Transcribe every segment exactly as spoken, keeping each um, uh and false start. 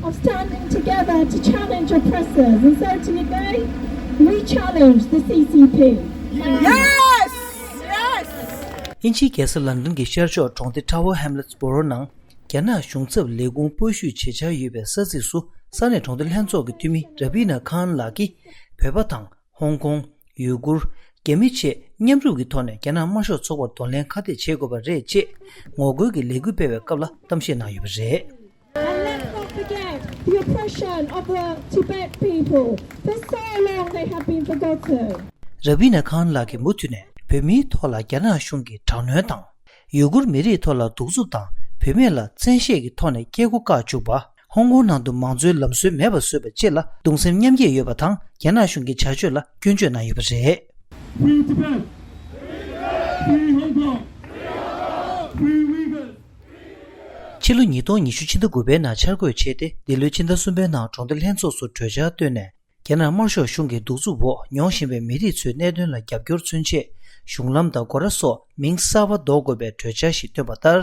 of standing together to challenge oppressors. And so today, we challenge the C C P. Yes! Yes! དབྱིན་ཇིའི་རྒྱལ་ས་ལན་ཌན་གྱི་ཤར་ཕྱོགས་གྲོང་སྡེ་Tower Hamlets Borough ནང་རྒྱ་ནག་གཞུང་ཚབ་ལས་ཁུངས་སྤོ་བཤུད་བྱེད་འཆར་ཡོད་པའི་ས་ཚིགས་སུ་ས་གནས་གྲོང་སྡེ་ལྷན་ཚོགས་ཀྱི་འཐུས་མི་Ravina Khan ལགས་ཀྱིས་བོད་པ་དང་ཧོང་ཀོང་། ཡུ་གུར། རྒྱ་མི་བཅས་མཉམ་རུབ་ཀྱི་ཐོག་ནས་རྒྱ་ནག་དམར་ཤོག་ཚོགས་པར་གདོང་ལེན་ཁ་གཏད་བྱེད་དགོས་པ་རེད་ཅེས་ངོ་རྒོལ་གྱི་ལས་འགུལ་སྤེལ་བའི་སྐབས་ལ་གཏམ་བཤད་གནང་ཡོད་པ་རེད། And let's not forget the oppression of the Tibet people. For so long they have been forgotten. Ravina Khan ལགས་ཀྱིས་མུ་མཐུད་ནས་བོད་མིའི་ཐོག་ལ་རྒྱ་ནག་གཞུང་གིས་དྲག་གནོན་དང་། ཡུ་གུར་མི་རིགས་ཐོག་ལ་གདུག་རྩུབ་དང་བུད་མེད་ལ་བཙན་ཤེད་ཀྱི་ཐོག་ནས་སྐྱེ་སྒོ་བཀག་བཅུག་པ། ཧོང་ཀོང་ནང་དུ་མང་གཙོའི་ལམ་སྲོལ་མེད་པ་བཟོས་པ་བཅས་ལ་གདུང་སེམས་མཉམ་སྐྱེད་ཡོད་པ་དང་རྒྱ་ནག་གཞུང་གི་བྱ་སྤྱོད་ལ་སྐྱོན་བརྗོད་གནང་ཡོད་པ་རེད། Free Tibet! Free Hong Kong! Free Uyghurs! ཕྱི་ལོ་ཉིས་སྟོང་ཉི་ཤུ་ཕྱི་ཟླ་དགུ་པའི་ནང་འཆར་འགོད་བྱས་ཏེ་འདི་ལོའི་ཕྱི་ཟླ་གསུམ་པའི་ནང་གྲོང་སྡེ་ལྷན་ཚོགས་སུ་གྲོས་འཆར་བཏོན་ནས། རྒྱ་ནག་དམར་ཤོག་གཞུང་གི་གདུག་རྩུབ་འོག་མྱོང་བཞིན་པའི་མི་རིགས་ཚོའི་གནད་དོན་ལ་རྒྱབ་སྐྱོར་མཚོན་ཆེད་གཞུང་ལམ་དང་སྒོ་ར་སོགས་མིང་གསར་པ་འདོགས་དགོས་པའི་གྲོས་འཆར་ཞིག་བཏོན་པ་ལྟར།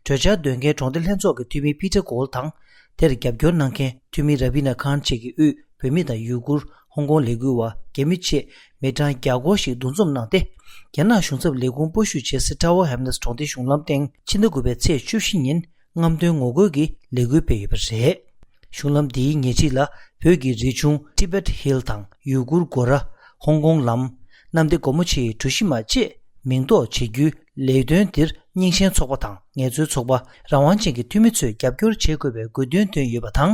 གྲོས་འཆར་འདོན་མཁན་གྲོང་སྡེ་ལྷན་ཚོགས་ཀྱི་འཐུས་མི་Peter Gol དང་། དེར་རྒྱབ་སྐྱོར་གནང་མཁན་འཐུས་མི་Ravina Khan བཅས་ཀྱི་དབུས་བོད་མི་དང་ཡུ་གུར། ཧོང་ཀོང་ལས་འགུལ་བ། རྒྱ་མི་བཅས་མི་གྲངས་བརྒྱ་སྐོར་ཞིག་འདུ་འཛོམས་གནང་སྟེ། རྒྱ་ནག་གཞུང་ཚབ་ལས་ཁུངས་སྤོ་བཤུད་བྱེད་སའི་Tower Hamlets གྲོང་སྡེའི་གཞུང་ལམ་སྟེང་ཕྱི་ཟླ་དགུ་པའི་ཚེས་བཅུ་བཞི་ཉིན། རྔམ་སྟོན་ངོ་རྒོལ་གྱི་ལས་འགུལ་སྤེལ་ཡོད་པ་རེད། གཞུང་ལམ་འདིའི་ཉེ་འཁྲིས་ལ་བོད་ཀྱི་རིག་གཞུང་Tibet Hill དང་ཡུ་གུར་སྒོ་ར། ཧོང་ཀོང་ལམ། གནམ་བདེ་སྒོ་མོ་ཆེའི་གྲུ་བཞི་མ་བཅས་མིང་འདོགས་བྱེད་རྒྱུའི་ལས་དོན་འདིར་རྙིང་ཞེན་ཚོགས་པ་དང་ངལ་རྩོལ་ཚོགས་པ། རང་དབང་ཅན་གྱི་འཐུས་མི་ཚོས་རྒྱབ་སྐྱོར་བྱེད་དགོས་པའི་དགོས་འདུན་བཏོན་ཡོད་པ་དང་།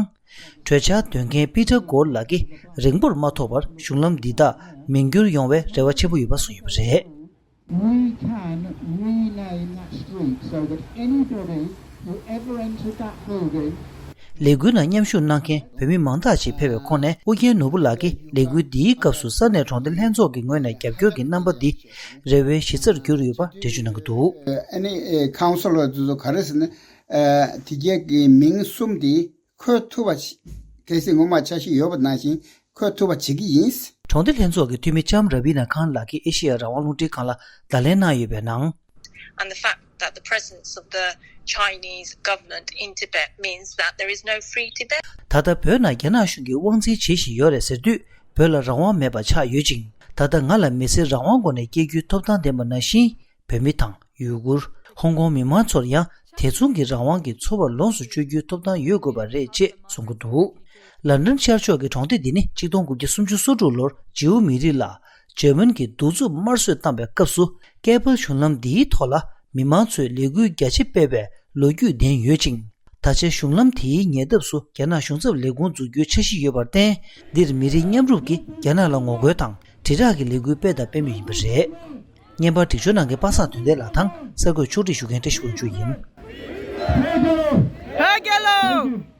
གྲོས་འཆར་འདོན་མཁན་Peter Gol ལགས་ཀྱིས་རིང་པོར་མ་ཐོགས་པར་གཞུང་ལམ་འདི་དག་མིང་བསྒྱུར་ཡོང་བའི་རེ་བ་ཆེན་པོ་ཡོད་པ་གསུངས་ཡོད་པ་རེད། We can rename that street so that anybody who ever entered that building ལས་འགུལ་ནང་མཉམ་ཞུགས་གནང་མཁན་བོད་མི་མང་དག་ཅིག་ཕེབས་པའི་ཁོངས་ནས་ཨུ་རྒྱན་ནོར་བུ་ལགས་ཀྱིས་ལས་འགུལ་འདིའི་སྐབས་སུ་ས་གནས་གྲོང་སྡེ་ལྷན་ཚོགས་ཀྱི་ངོས་ནས་རྒྱབ་སྐྱོར་གྱི་རྣམ་པ་འདི་རེ་བའི་གཞི་རྩར་གྱུར་ཡོད་པ་འགྲེལ་བརྗོད་གནང་གི་འདུག Any council དེ་ཚོ་ག་རེ་ཟེར་ན། དེ་གའི་གི་མིང་གསུམ་དེ་འཁོད་ཐུབ་པ་ཞིག་གལ་སྲིད་ངོ་མ་འཆར་གཞི་ཡོད་པ་ནང་བཞིན་འཁོད་ཐུབ་པ་བྱེད་ཀྱི་ཡིན། གྲོང་སྡེ་ལྷན་ཚོགས་ཀྱི་འཐུས་མི་ལྕམ་ར་བི་ན་ཁཱན་ལགས་ཀྱིས་ཨེ་ཤེ་ཡ་རང་དབང་རླུང་འཕྲིན་ཁང་ལ་བརྡ་ལན་གནང་ཡོད་པའི་ནང་། And the fact that the presence of the Chinese government in Tibet means that there is no free Tibet. ད་ལྟ་བོད་ནང་རྒྱ་ནག་གཞུང་གིས་དབང་འཛིན་བྱེད་བཞིན་ཡོད་རེད་ཟེར་དུས་བོད་ལ་རང་དབང་མེད་པ་ཆགས་ཡོད་ཅིང་། ད་ལྟ་ང་ལ་མི་སེར་རང་དབང་སྒོ་ནས་སྐྱེ་རྒྱུའི་ཐོབ་ཐང་ལྡན་པ་ནང་བཞིན། བོད་མི་དང་ཡུ་གུར། ཧོང་ཀོང་མི་མང་ཚོར་ཡང་དེ་མཚུངས་ཀྱི་རང་དབང་གི་འཚོ་བར་ལོངས་སུ་སྤྱོད་རྒྱུའི་ཐོབ་ཐང་ཡོད་དགོས་པ་རེད་ཅེས་གསུང་གི་འདུག་ལན་ཌན་ཤར་ཕྱོགས་ཀྱི་གྲོང་སྡེ་འདི་ནི་ཆིག་སྟོང་དགུ་བརྒྱ་སུམ་ཅུ་སོ་དྲུག་ལོར་ཇིའུ་མི་རིགས་ལ་འཇར་མན་གྱིས་གདུག་རྩུབ་དམར་གསོད་བཏང་པའི་སྐབས་སུ་ཀལ་པལ་གཞུང་ལམ་འདིའི་ཐོག་ལ་མི་མང་ཚོས་ལས་འགུལ་རྒྱ་ཆེ་སྤེལ་བའི་ལོ་རྒྱུས་ལྡན་ཡོད་ཅིང་། ད་ཆ་གཞུང་ལམ་དེའི་ཉེ་འདབས་སུ་རྒྱ་ནག་གཞུང་ཚབ་ལས་ཁུངས་འཛུགས་རྒྱུའི་འཆར་གཞི་ཡོད་པར་བརྟེན། འདིར་མི་རིགས་མཉམ་རུབ་ཀྱིས་རྒྱ་ནག་ལ་ངོ་རྒོལ་དང་དྲིལ་བསྒྲགས་ཀྱི་ལས་འགུལ་སྤེལ་དང་སྤེལ་མུས་ཡིན་པ་རེད། བརྙན་པར་སྒྲིག་སྦྱོར་གནང་མཁན་པ་སངས་དོན་ལྡན་ལགས་དང་གསར་འགོད་ཕྱོགས་སྒྲིག་ཞུ་མཁན་བཀྲ་ཤིས་དབང་ཕྱུག་ཡིན། བོད་རྒྱལ་ལོ།